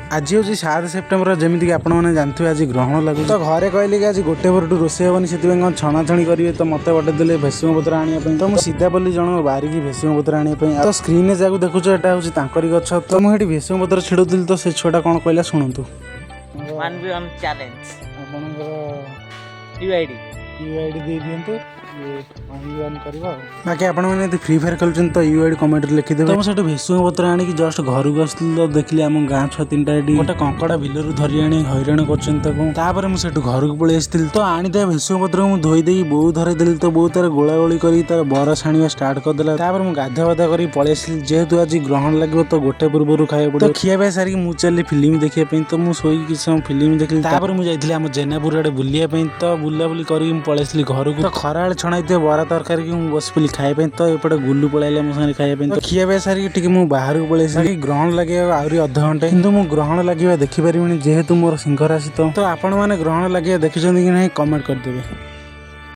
ଆଜି ହେଉଛି 7 ସେପ୍ଟେମ୍ବର। ଯେମିତିକି ଆପଣମାନେ ଜାଣିଥିବେ, ଆଜି ଗ୍ରହଣ ଲାଗୁଛି। ତ ଘରେ କହିଲେ କି ଆଜି ଗୋଟେ ପରଠୁ ରୋଷେଇ ହେବନି, ସେଥିପାଇଁ କ'ଣ ଛଣାଛଣି କରିବେ। ତ ମୋତେ ପଠେଇଦେଲେ ଭେସୁଙ୍ଗା ପତ୍ର ଆଣିବା ପାଇଁ। ତ ମୁଁ ସିଧା ପଲି ଜଣଙ୍କ ବାରିକି ଭେସୁଙ୍ଗା ପତ୍ର ଆଣିବା ପାଇଁ। ତ ସ୍କ୍ରିନରେ ଯାହାକୁ ଦେଖୁଛ, ଏଟା ହେଉଛି ତାଙ୍କରି ଗଛ। ତ ମୁଁ ସେଠି ଭେସୁଙ୍ଗା ପତ୍ର ଛିଡ଼ଉଥିଲି, ତ ସେ ଛୁଆଟା କ'ଣ କହିଲା ଶୁଣନ୍ତୁ। 1v1 challenge. ଆପଣଙ୍କର ୟୁଆଇଡି। ୟୁଆଇଡି ଦେଇ ଦିଅନ୍ତୁ, 1v1 କରିବ। ଆଉ ବାକି ଆପଣମାନେ ଯଦି ଫ୍ରି ଫାୟାର ଖେଳୁଛନ୍ତି, ତ ୟୁଆଇଡି କମେଣ୍ଟରେ ଲେଖିଦେବେ। ତ ମୁଁ ସେଠୁ ଭେସୁଙ୍ଗା ପତ୍ର ଆଣିକି ଜଷ୍ଟ ଘରକୁ ଆସୁଥିଲି, ତ ଦେଖିଲି ଆମ ଗାଁ ଛୁଆ ତିନିଟା ଏଠି ଗୋଟେ କଙ୍କଡ଼ା ବିଲରୁ ଧରି ଆଣି ହଇରାଣ କରୁଛନ୍ତି ତାକୁ। ତାପରେ ମୁଁ ସେଠୁ ଘରକୁ ପଳେଇ ଆସିଥିଲି। ତ ଆଣିଥିବା ଭେସୁଙ୍ଗା ପତ୍ରକୁ ମୁଁ ଧୋଇ ଦେଇକି ବୋଉ ଧରେଇ ଦେଲି। ତ ବୋଉ ତାର ଗୋଳା ଗୋଳି କରିକି ତାର ବରା ଛାଣିବା ଷ୍ଟାର୍ଟ କରିଦେଲା। ତାପରେ ମୁଁ ଗାଧୁଆ ପାଧୁଆ କରିକି ପଳେଇ ଆସିଲି। ଯେହେତୁ ଆଜି ଗ୍ରହଣ ଲାଗିବ, ତ ଗୋଟେ ପୂର୍ବରୁ ଖାଇବାକୁ ପଡ଼ିବ। ତ ଖିଆ ପିଆ ସାରିକି ମୁଁ ଚାଲିଲି ଫିଲ୍ମ ଦେଖିବା ପାଇଁ। ତ ମୁଁ ଶୋଇକି କିଛି ସମୟ ଫିଲ୍ମ ଦେଖିଲି। ତାପରେ ମୁଁ ଯାଇଥିଲି ଆମ ଜେନାପୁର ଆଡ଼େ ବୁଲିବା ପାଇଁ। ତ ବୁଲାବୁଲି କରିକି ମୁଁ ପଳେଇ ଆସିଲି ଘରକୁ। ତ ଖରାବେଳେ ଛଣା ହେଇଥିବା ବରା ତରକାରୀକି ମୁଁ ବସିପିଲି ଖାଇବା ପାଇଁ। ତ ଏପଟେ ଗୁଲୁ ପଳେଇଲା ମୋ ସାଙ୍ଗରେ ଖାଇବା ପାଇଁ। ତ ଖିଆ ପିଆ ସାରିକି ଟିକେ ମୁଁ ବାହାରକୁ ପଳେଇ ଆସିଲି। ଗ୍ରହଣ ଲାଗିବା ଆହୁରି ଅଧଘଣ୍ଟେ, କିନ୍ତୁ ମୁଁ ଗ୍ରହଣ ଲାଗିବା ଦେଖିପାରିବିନି, ଯେହେତୁ ମୋର ସିଂହ ରାଶି। ତ ଆପଣମାନେ ଗ୍ରହଣ ଲାଗିବା ଦେଖିଛନ୍ତି କି ନାହିଁ, କମେଣ୍ଟ କରିଦେବେ।